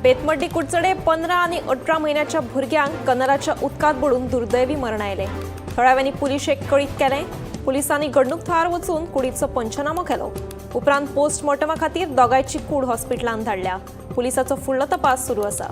बेतमड्डी कुडचडे 15 आनी 18 म्हयन्याच्या भुरग्यांक कनराच्या उदकांत बुडून दुर्दैवी मरण आयलें. थळाव्यांनी पुलिशेक कळीत केलें. पुलिसांनी घडणूक थळार वचून कुडीचो पंचनामो केलो. उपरांत पोस्टमॉर्टमा खातीर दोगांयची कूड हॉस्पिटलांत धाडल्या. पुलिसाचो फुडलो तपास सुरू आसा.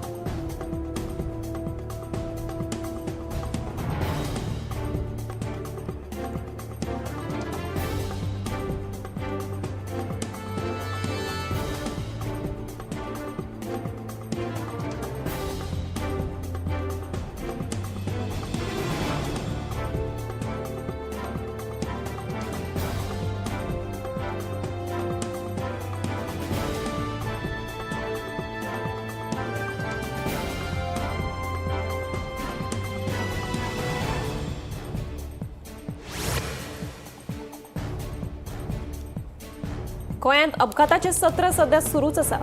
गोंयांत अपघाताचे सत्र सध्या सुरूच आसा.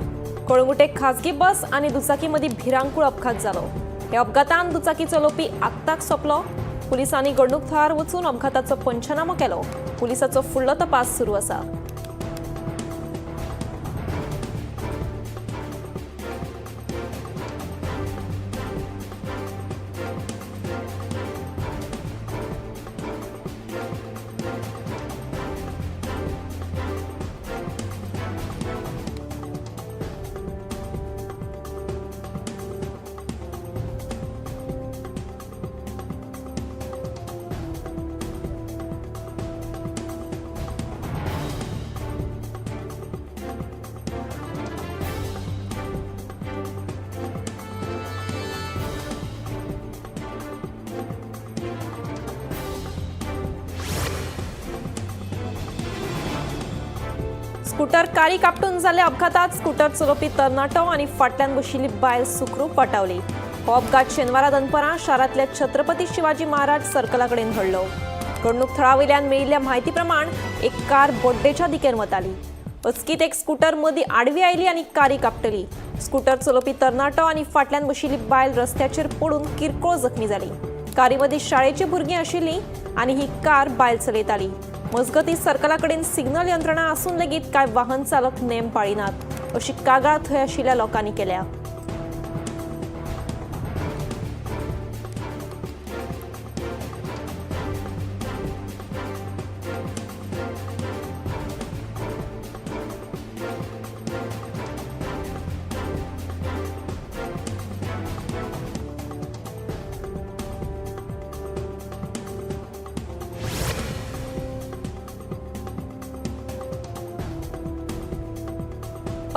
कळंगूटे खाजगी बस आनी दुचाकी मदीं भिरांकूळ अपघात जालो. ह्या अपघातान दुचाकी चलोवपी आक्ताक सोंपलो. पुलिसांनी घडणूक थळार वचून अपघाताचो पंचनामो केलो. पुलिसाचो फुडलो तपास सुरू आसा. स्कूटर कारी कापटून जाल्ल्या अपघातात स्कूटर चलोवपी तरणाटो आनी फाटल्यान बशिल्ली बायल सुखरूप वाटावली. हो अपघात शेनवारा दनपरां शारांतल्या छत्रपती शिवाजी महाराज सर्कला कडेन घडलो. घडणूक थळा वयल्यान मेळिल्ल्या म्हायती प्रमाण एक कार बोड्डेच्या दिकेन वताली. अचकीत एक स्कूटर मदीं आडवी आयली आनी कारी कापटली. स्कूटर चलोवपी तरणाटो आनी फाटल्यान बशिल्ली बायल रस्त्याचेर पडून किरकोळ जखमी जाली. कारी मदीं शाळेची भुरगीं आशिल्लीं आनी ही कार बायल चलयताली. मजगतीं सर्कला कडेन सिग्नल यंत्रणा आसून लेगीत कांय वाहन चालक नेम पाळिनात अशी कागाळ थंय आशिल्ल्या लोकांनी केल्या.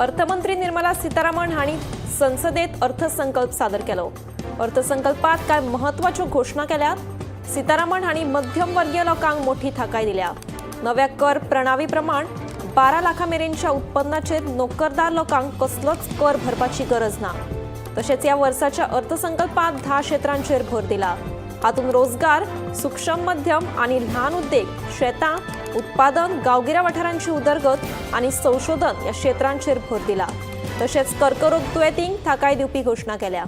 अर्थमंत्री निर्मला सीतारामन हांणी संसदेत अर्थसंकल्प सादर केलो. अर्थसंकल्पात कांय महत्वाच्यो घोशणा केल्यात. सीतारामन हांणी मध्यमवर्गीय लोकांक मोठी थाकाय दिल्या. नव्या कर प्रणाली प्रमाण 12 लाखां मेरेनच्या उत्पन्नाचेर नोकरदार लोकांक कसलोच कर भरपाची गरज ना. तशेंच ह्या वर्साच्या अर्थसंकल्पात 10 क्षेत्रांचेर भर दिला. हातूंत रोजगार, सूक्ष्म मध्यम आनी ल्हान उद्देग, शेतां उत्पादन, गांवगिऱ्या वाठारांची उदरगत आनी संशोधन ह्या क्षेत्रांचेर भर दिला. तशेंच कर्करोग दुयेंतींक थाकाय दिवपी घोशणा केल्या.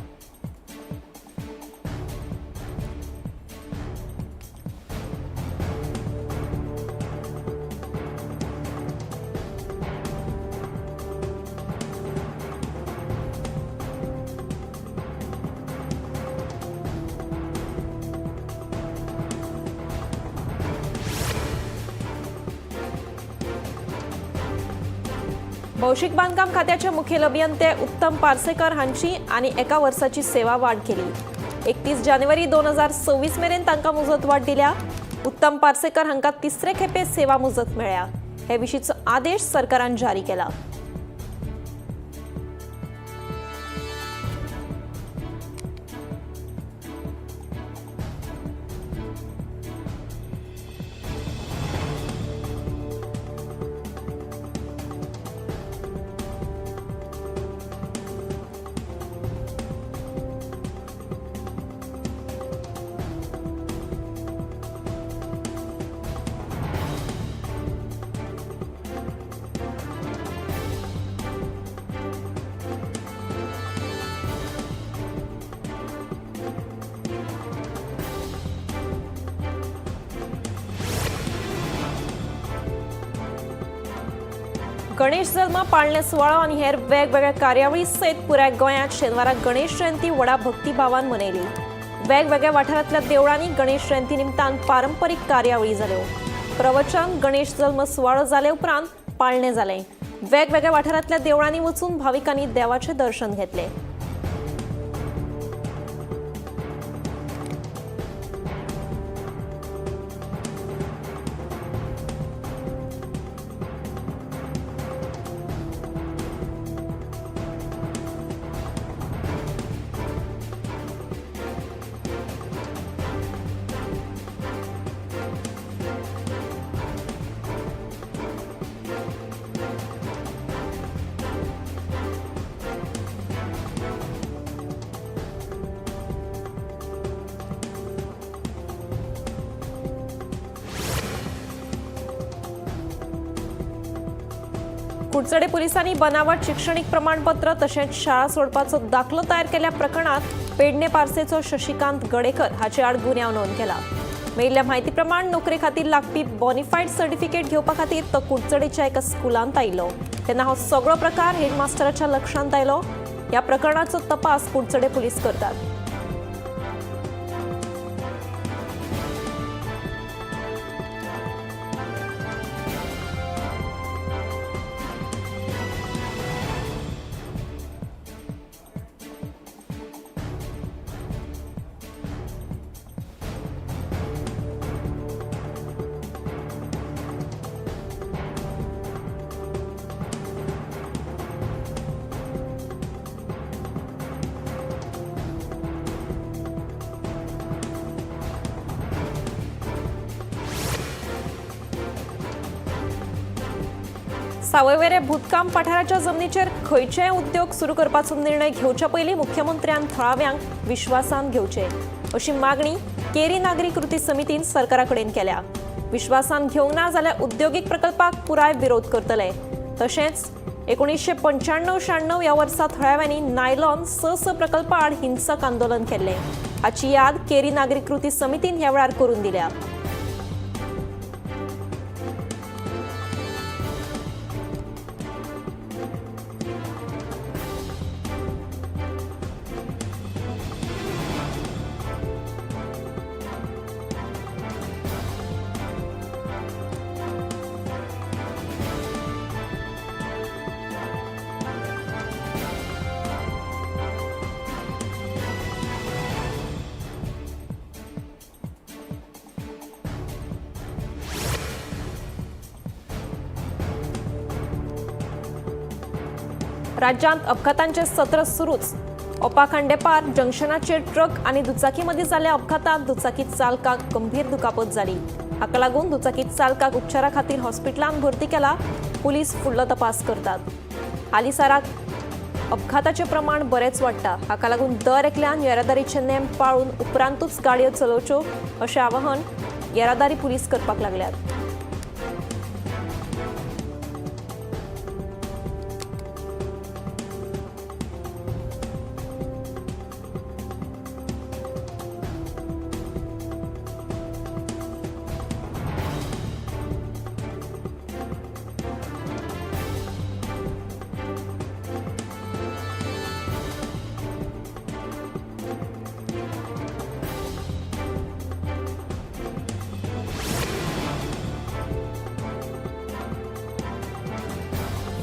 भौशीक बांदकाम खात्याचे मुखेल अभियंते उत्तम पार्सेकर हांची आनी एका वर्साची सेवा वाड केली. 31 जानेवारी 2026 मेरेन तांकां मुजत वाड दिल्या. उत्तम पार्सेकर हांकां तिसरे खेपे सेवा मुजत मेळ्ळ्या. हे विशींचो आदेश सरकारान जारी केला. गणेश जल्म पाळणे सुवाळो आनी हेर वेगवेगळ्या कार्यावळी सयत पुराय गोंयांत शेनवारा गणेश जयंती व्हडा भक्तिभावान मनयली. वेगवेगळ्या वाठारांतल्या देवळांनी गणेश जयंती निमतान पारंपरीक कार्यावळी जाल्यो. प्रवचन गणेश जल्म सुवाळो जाले उपरांत पाळणे जालें. वेगवेगळ्या वाठारांतल्या देवळांनी वचून भाविकांनी देवाचें दर्शन घेतलें. कुडचडे पोलिसांनी बनावट शिक्षणीक प्रमाणपत्र तशेंच शाळा सोडपाचो दाखलो तयार केल्ल्या प्रकरणात पेडणे पार्सेचो शशिकांत गडेकर हाचे आड गुन्यांव नोंद केला. मेळिल्ल्या म्हायती प्रमाण नोकरे खातीर लागपी बॉनिफायड सर्टिफिकेट घेवपा खातीर तो कुडचडेच्या एका स्कुलांत आयिल्लो. तेन्ना हो सगळो प्रकार हेडमास्टराच्या लक्षांत आयलो. ह्या प्रकरणाचो तपास कुडचडे पोलीस करतात. सावयवेरे भूतकाम पठाराच्या जमनीचेर खंयचेय उद्योग सुरू करपाचो निर्णय घेवच्या पयलीं मुख्यमंत्र्यान थळाव्यांक विश्वासान घेवचे अशी मागणी केरी नागरी कृती समितीन सरकारा कडेन केल्या. विश्वासान घेवंक ना जाल्यार उद्योगीक प्रकल्पाक पुराय विरोध करतले. तशेंच 1995-96 ह्या वर्सा थळाव्यांनी नायलॉन 6 प्रकल्पा आड हिंसक आंदोलन केल्लें. हाची याद केरी नागरी कृती समितीन ह्या वेळार करून दिल्या. राज्यांत अपघातांचे सत्र सुरूच. ओपा खांडेपार जंक्शनाचेर ट्रक आनी दुचाकी मदीं जाल्ल्या अपघातांत दुचाकी चालकाक गंभीर दुखापत जाली. हाका लागून दुचाकी चालकाक उपचारा खातीर हॉस्पिटलांत भरती केला. पुलीस फुडलो तपास करतात. हालींसराक अपघाताचें प्रमाण बरेंच वाडटा. हाका लागून दर एकल्यान येरादारीचे नेम पाळून उपरांतूच गाडयो चलोवच्यो अशें आवाहन येरादारी पुलीस करपाक लागल्यात.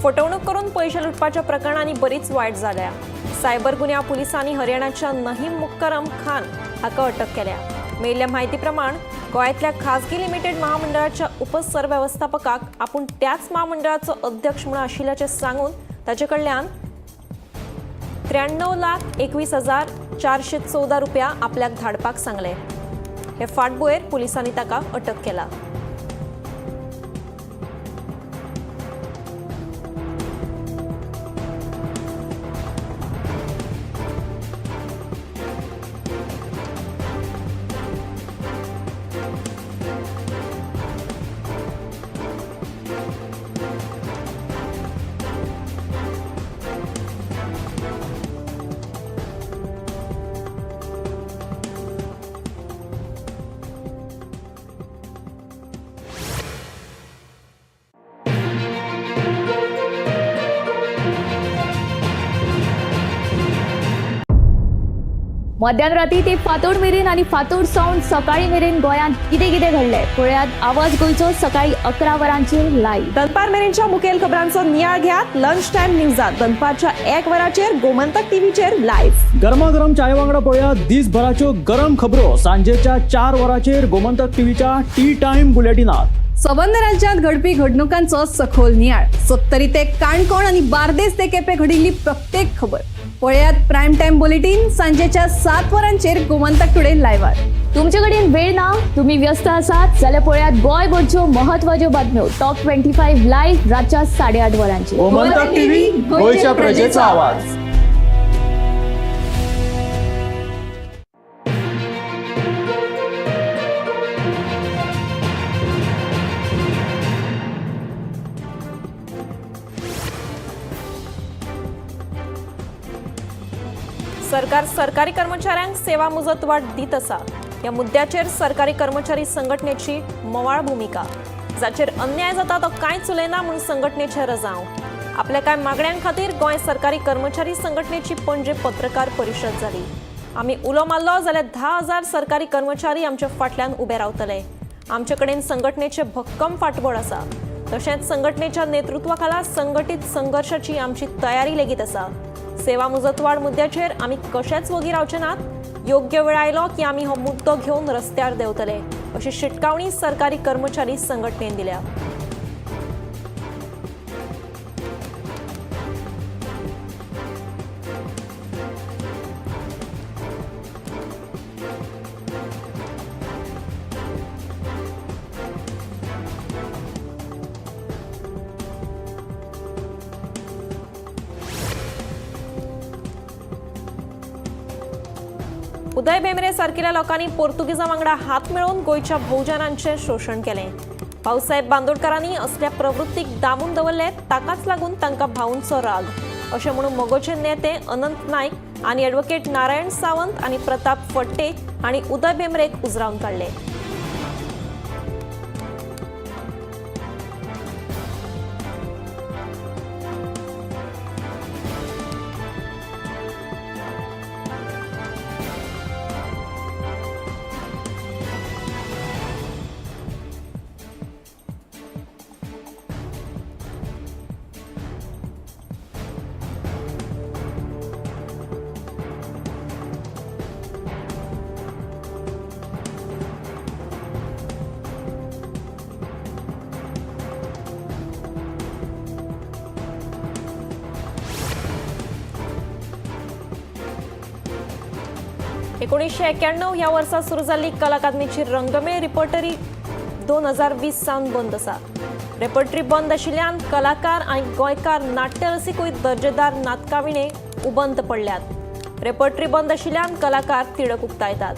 फटवणूक करून पैशे लुटपाच्या प्रकरणांनी बरीच वायट जाल्या. सायबर गुन्यांव पुलिसांनी हरियाणाच्या नहीम मुक्करम खान हाका अटक केल्या. मेळिल्ल्या म्हायती प्रमाण गोंयांतल्या खाजगी लिमिटेड महामंडळाच्या उपसरवेवस्थापकाक आपूण त्याच महामंडळाचो अध्यक्ष म्हणून आशिल्ल्याचें सांगून ताचे कडल्यान 93,21,414 रुपया आपल्याक धाडपाक सांगले. हे फाटभुंयेर पुलिसांनी ताका अटक केला. मध्यान राती ते फांतोड मेरेन आनी फांतोड सावन सकाळी मेरेन गोंयांत कितें कितें घडलें पळयात आवाज गोंयचो सकाळी 11 वरांचेर लायव्ह. दनपार मेरेनच्या मुखेल खबरांचो नियाळ घेयात लंच टायम न्यूजात दनपारच्या 1 वराचेर गोमंतक टीव्हीचेर लायव्ह. गरमागरम चाये वांगडा पळया दिसभराच्यो गरम खबरो सांजेच्या 4 वरांचेर गोमंतक टीव्हीच्या टी टायम बुलेटिनात. सबंद राज्यात घडपी घडणुकांचो सखोल नियाळ, सत्तरी ते काणकोण आणि बार्देस ते केपे घडिल्ली प्रत्येक खबर पळयात प्राईम टाइम बुलेटीन सांजेच्या 7 वरांचेर गोमंतक टुडे लायव्हार. तुमचे कडेन वेळ ना, तुम्ही व्यस्त आसात जाल्यार पळयात गोंयभरच्यो महत्वाच्यो बातम्यो टॉप 25 लायव्ह रातच्या 8:30 वरांचेर. गोमंतक टीव्ही, गोंयच्या प्रजेचा आवाज. सरकार सरकारी कर्मचाऱ्यांक सेवा मुजत वाड दीत आसा. ह्या मुद्द्याचेर सरकारी कर्मचारी संघटनेची मवाळ भुमिका. जाचेर अन्याय जाता तो कांयच उलयना म्हूण संघटनेचे रजांव. आपल्या कांय मागण्यां खातीर गोंय सरकारी कर्मचारी संघटनेची पणजे पत्रकार परिशद जाली. आमी उलो मारलो जाल्यार 10,000 सरकारी कर्मचारी आमच्या फाटल्यान उबे रावतले. आमचे कडेन संघटनेचे भक्कम फाटबळ आसा. तशेंच संघटनेच्या नेतृत्वा खाला संघटीत संघर्शाची आमची तयारी लेगीत आसा. सेवा मुजतवाड मुद्द्याचेर आमी कशेच वगी रावचे नात. योग्य वेळ आयलो की आमी हो मुद्दो घेवन रस्त्यार देंवतले अशी शिटकावणी सरकारी कर्मचारी संघटनेन दिल्या. उदय भेंब्रे सारकिल्या लोकांनी पोर्तुगीजा वांगडा हात मेळोवन गोंयच्या भोवजनांचें शोशण केलें. भाऊसाहेब बांदोडकारांनी असल्या प्रवृत्तीक दामून दवरले, ताकाच लागून तांकां भाऊंचो राग अशें म्हणून मगोचे नेते अनंत नायक आनी एडवोकेट नारायण सावंत आनी प्रताप फडटे हांणी उदय भेंब्रेक उजरावन काडले. एकोणीसशे 91 ह्या वर्सा सुरू जाल्ली कला अकादमीची रंगमेळ रिपर्टरी 2020 सावन बंद आसा. रेपर्टरी बंद आशिल्ल्यान कलाकार आनी गोंयकार नाट्यरसिकूय दर्जेदार नाटकां विणें उबंत पडल्यात. रेपर्टरी बंद आशिल्ल्यान कलाकार तिडक उक्तायतात.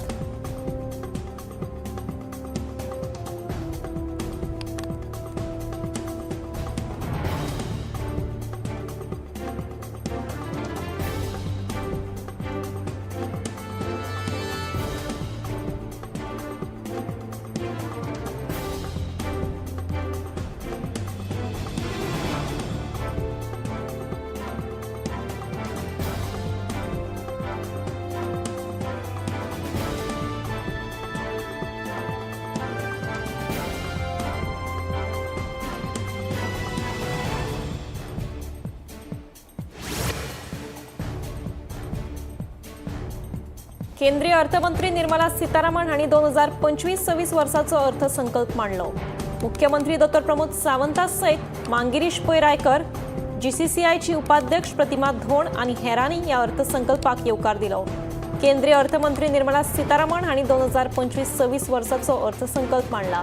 केंद्रीय अर्थमंत्री निर्मला सीतारामन हांणी 2025-26 वर्साचो अर्थसंकल्प मांडलो. मुख्यमंत्री डॉ प्रमोद सावंता सयत मांगिरीश पै रायकर, जीसीसीआयची उपाध्यक्ष प्रतिमा धोंड आनी हेरांनी ह्या अर्थसंकल्पाक येवकार दिलो. केंद्रीय अर्थमंत्री निर्मला सीतारामन हांणी 2025-26 वर्साचो अर्थसंकल्प मांडला.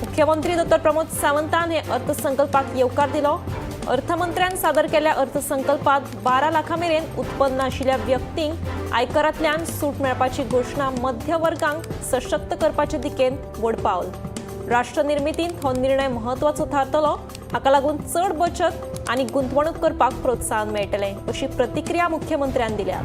मुख्यमंत्री डॉ प्रमोद सावंतान हे अर्थसंकल्पाक येवकार दिलो. अर्थमंत्र्यान सादर केल्ल्या अर्थसंकल्पात 12 लाखां मेरेन उत्पन्न आशिल्ल्या व्यक्तींक आयकरांतल्यान सूट मेळपाची घोशणा मध्यवर्गांक सशक्त करपाचे दिकेन व्हड पावल. राष्ट्रनिर्मितींत हो निर्णय म्हत्वाचो थारतलो. हाका लागून चड बचत आनी गुंतवणूक करपाक प्रोत्साहन मेळटलें अशी प्रतिक्रिया मुख्यमंत्र्यान दिल्या.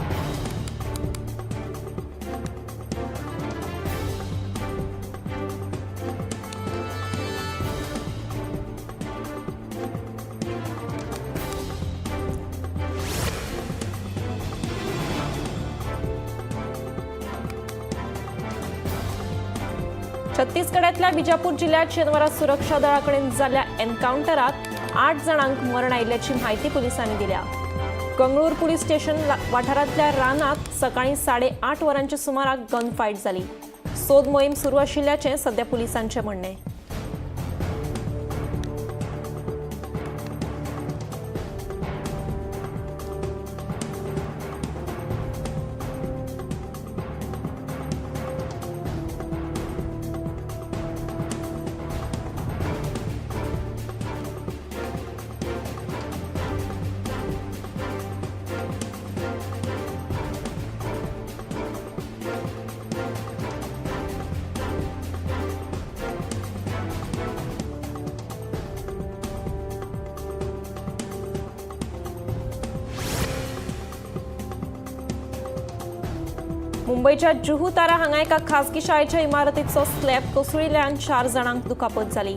छत्तीसगडांतल्या बिजापूर जिल्ह्यात शेनवारा सुरक्षा दळाकडेन जाल्ल्या एन्कावंटरात 8 जाणांक मरण आयिल्ल्याची म्हायती पुलिसांनी दिल्या. गंगळूर पुलीस स्टेशन वाठारांतल्या रानात सकाळी 8:30 वरांच्या सुमाराक गन फायट जाली. सोद मोहीम सुरू आशिल्ल्याचें सध्या पुलिसांचें म्हणणें. मुंबयच्या जुहू तारा हांगा एका खासगी शाळेच्या इमारतीचो स्लॅब कोसळिल्ल्यान 4 जाणांक दुखापत जाली.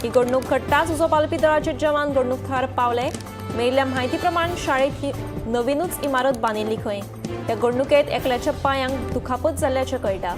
ही घडणूक घडटाच उजो पालोवपी दळाचे जवान घडणूक थळार पावले. मेळिल्ल्या म्हायती प्रमाण शाळेत ही नवीनूच इमारत बांदिल्ली खंय. त्या घडणुकेत एकल्याच्या पांयांक दुखापत जाल्ल्याचें कळटा.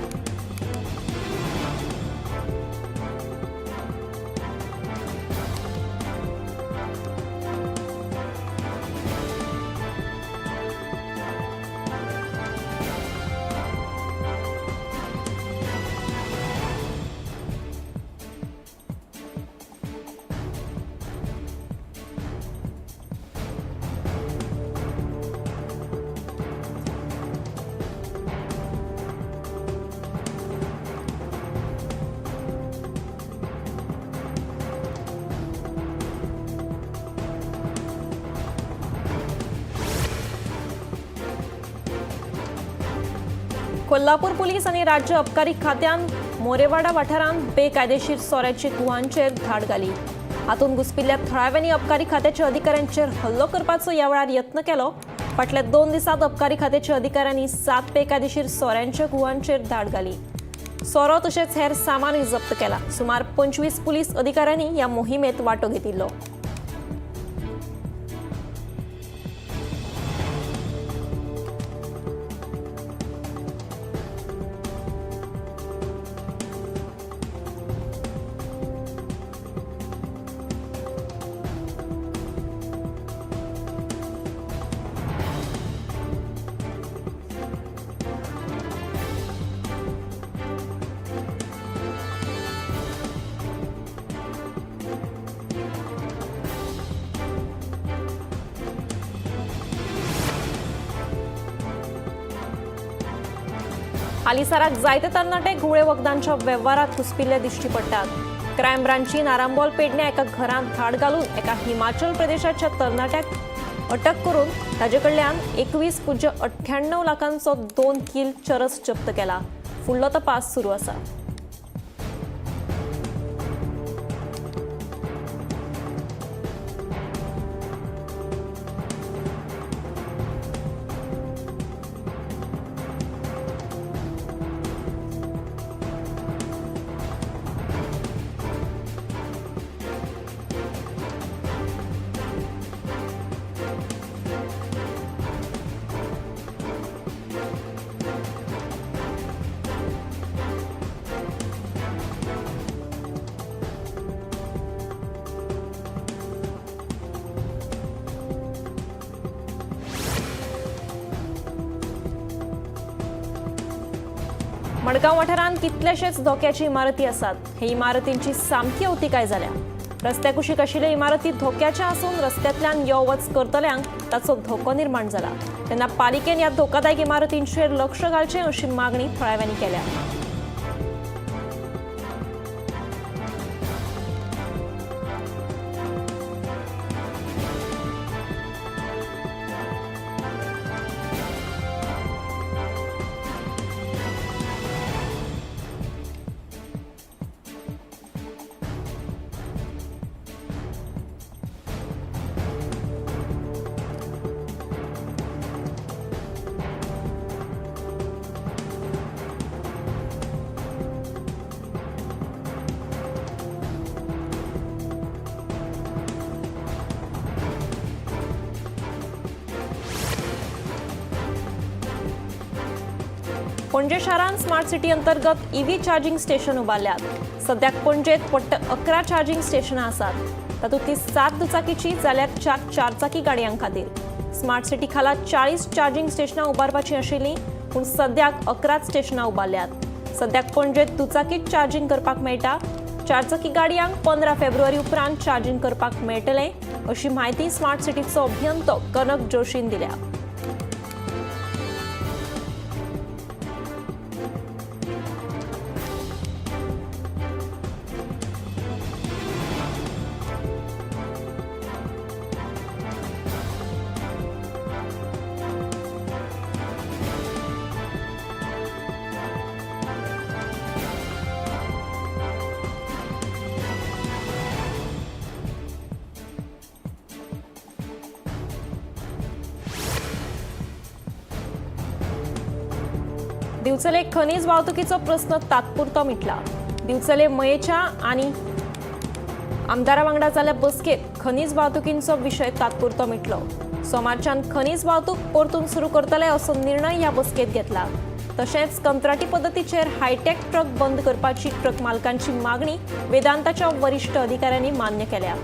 कोल्हापूर पुलीस आनी राज्य अबकारी खात्यान मोरेवाडा वाठारांत बेकायदेशीर सोऱ्याची गुवांचेर धाड घाली. हातूंत घुसपिल्ल्या थळाव्यांनी अबकारी खात्याच्या अधिकाऱ्यांचेर हल्लो करपाचो ह्या वेळार यत्न केलो. फाटल्या 2 दिसांत अबकारी खात्याच्या अधिकाऱ्यांनी 7 बेकायदेशीर सोऱ्यांच्या गुवांचेर धाड घाली. सोरो तशेंच हेर सामानूय जप्त केला. सुमार 25 पुलीस अधिकाऱ्यांनी ह्या मोहिमेंत वांटो घेतिल्लो. हालींसराक जायते तरणाटे घुंवळे वखदांच्या वेव्हारात घुसपिल्ले दिश्टी पडटात. क्रायम ब्रांचीन आरांबोल पेडण्या एका घरांत धाड घालून एका हिमाचल प्रदेशाच्या तरणाट्याक अटक करून ताजे कडल्यान 21.98 लाखांचो 2 किल चरस जप्त केला. फुडलो तपास सुरू आसा. मडगांव वाठारांत कितलेशेच धोक्याची इमारती आसात. हे इमारतींची सामकी अवतिकाय जाल्या. रस्त्या कुशीक आशिल्ल्या इमारती धोक्याच्या आसून रस्त्यांतल्यान यो वच करतल्यांक ताचो धोको निर्माण जाला. तेन्ना पालिकेन ह्या धोकादायक इमारतींचेर लक्ष घालचें अशी मागणी थळाव्यांनी केल्या. पणजे शारांत स्मार्ट सिटी अंतर्गत ईव्ही चार्जिंग स्टेशन उबारल्यात. सद्याक पणजेत वट्ट 11 चार्जिंग स्टेशनां आसात. तातूंतली 7 दुचाकीची जाल्यार 4 चारचाकी गाडयां खातीर. स्मार्ट सिटी खाला 40 चार्जिंग स्टेशनां उबारपाची आशिल्लीं, पूण सद्याक 11 स्टेशनां उबारल्यात. सद्याक पणजेत दुचाकीत चार्जिंग करपाक मेळटा. चारचाकी गाडयांक 15 फेब्रुवारी उपरांत चार्जिंग करपाक मेळटलें, अशी म्हायती स्मार्ट सिटीचो अभियंतो कनक जोशीन दिल्या. दिवचले खनीज वाहतुकीचो प्रस्न तात्पुरतो मिटला. दिवचले मयेच्या आनी आमदारा वांगडा जाल्ल्या बसकेत खनीज वाहतुकींचो विशय तात्पुरतो मिटलो. सोमारच्यान खनीज वाहतूक परतून सुरू करतले असो निर्णय ह्या बसकेत घेतला. तशेंच कंत्राटी पद्दतीचेर हायटेक ट्रक बंद करपाची ट्रक मालकांची मागणी वेदांताच्या वरिश्ठ अधिकाऱ्यांनी मान्य केल्या.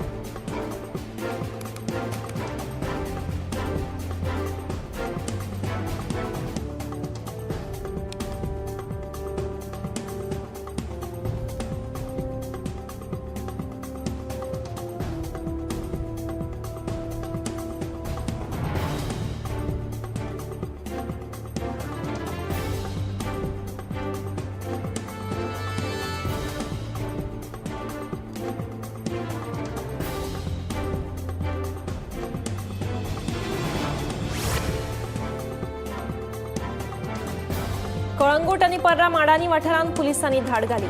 कळंगूट आनी पर्रा माडानी वाठारांत पुलिसांनी धाड घाली.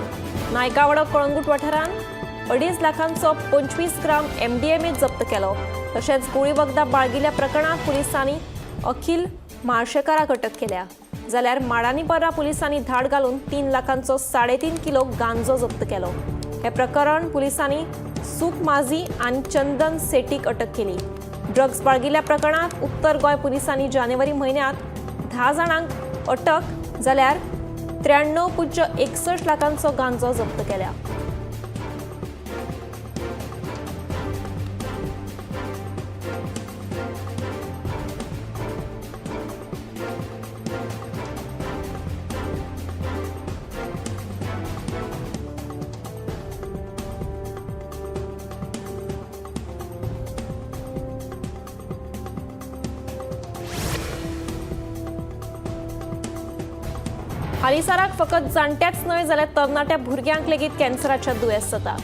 नायकावाडो कळंगूट वाठारांत 2.5 लाखांचो 25 ग्राम एमडीएमए जप्त केलो. तशेंच गुळी वखदां बाळगिल्ल्या प्रकरणांत पुलिसांनी अखिल म्हाळशेकाराक अटक केल्या. जाल्यार माडानी पर्रा पुलिसांनी धाड घालून 3 लाखांचो 3.5 किलो गांजो जप्त केलो. हे प्रकरण पुलिसांनी सुख माझी आनी चंदन सेटीक अटक केली. ड्रग्स बाळगिल्ल्या प्रकरणांत उत्तर गोंय पुलिसांनी जानेवारी म्हयन्यांत 10 जाणांक अटक जाल्यार 93.61 लाखांचो गांजो जप्त केल्या. हालींसराक फकत जाणट्याच न्हय जाल्यार तरणाट्या भुरग्यांक लेगीत कॅन्सराच्या दुयेंस जाता.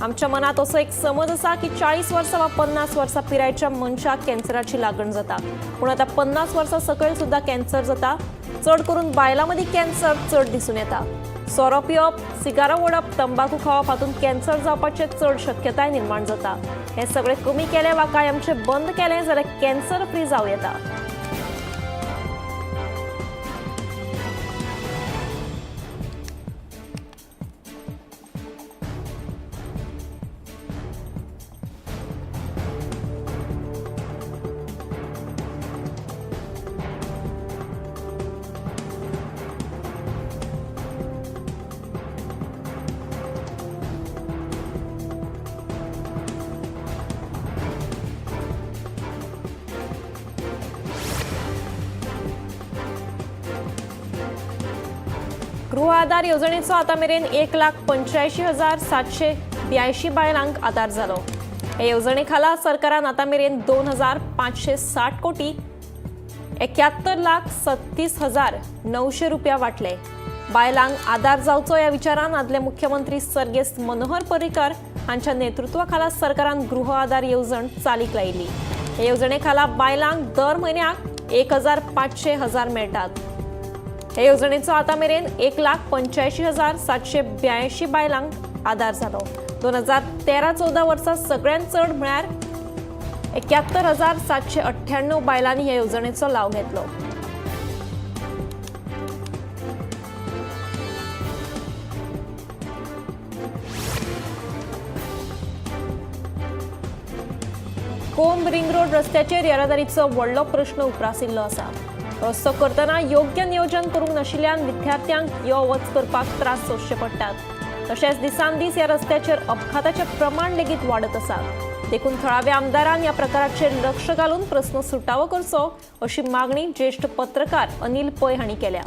आमच्या मनांत असो एक समज आसा की 40 वर्सां वा 50 वर्सां पिरायेच्या मनशाक कॅन्सराची लागण जाता, पूण आतां 50 वर्सां सकयल सुद्दां कॅन्सर जाता. चड करून बायलां मदीं कॅन्सर चड दिसून येता. सोरो पिवप, सिगारां ओडप, तंबाकू खावप हातूंत कॅन्सर जावपाचे चड शक्यताय निर्माण जाता. हें सगळें कमी केलें वा कांय आमचें बंद केलें जाल्यार कॅन्सर फ्री जावं येता. गृह आधार येवजणेचो आतां मेरेन 1,85,782 बायलांक आदार जालो. हे येवजणे खाला सरकारान आतां मेरेन 2,560 कोटी 71,37,900 रुपया वांटले. बायलांक आदार जावचो ह्या विचारान आदले मुख्यमंत्री सर्गेस्त मनोहर पर्रीकर हांच्या नेतृत्वा खाला सरकारान गृह आधार येवजण चालीक लायिल्ली. हे येवजणे खाला बायलांक दर म्हयन्याक 1,500 मेळटात. हे येवजणेचो आतां मेरेन 1,85,782 बायलांक आदार जालो. 2013-14 वर्सा सगळ्यांत चड म्हळ्यार 71,798 बायलांनी हे येवजणेचो लाव घेतलो. कोंब रिंग रोड रस्त्याचेर येरादारीचो व्हडलो प्रश्न उप्रासिल्लो आसा. रस्तो करतना योग्य नियोजन करूंक नाशिल्ल्यान विद्यार्थ्यांक यो वच करपाक त्रास सोंसचे पडटात. तशेंच दिसान दीस ह्या रस्त्याचेर अपघाताचें प्रमाण लेगीत वाडत आसा. देखून थळाव्या आमदारान ह्या प्रकाराचेर लक्ष घालून प्रस्न सुटावो करचो अशी मागणी ज्येश्ठ पत्रकार अनिल पै हांणी केल्या.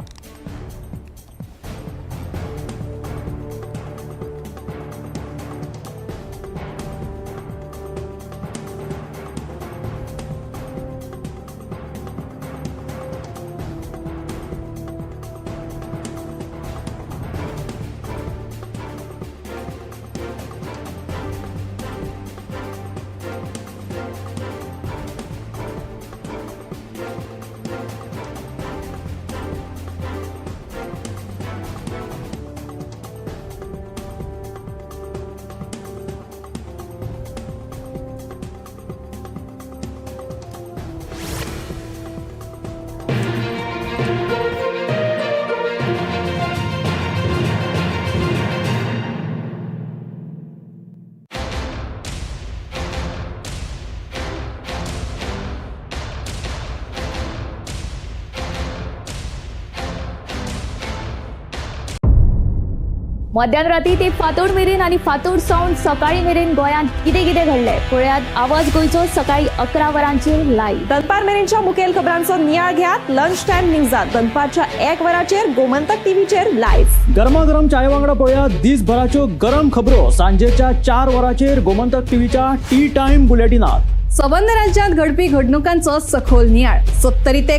मध्यान राती ते फांतोड मेरेन आनी फांतोड सावन सकाळी मेरेन गोंयांत कितें कितें घडलें पळयात आवाज गोंयचो सकाळी 11 वरांचेर लायव्ह. दनपार मेरेनच्या मुखेल खबरांचो नियाळ घेयात लंच टायम न्यूजात दनपारच्या 1 वराचेर गोमंतक टीव्हीचेर लायव्ह. गरमागरम चाये वांगडा पळोवया दिसभराच्यो गरम खबरो सांजेच्या 4 वरांचेर गोमंतक टीव्हीच्या टी टायम बुलेटिनात. सबंद राज्यात घडपी घडणुकांचो सखोल नियाळ. सत्तरी ते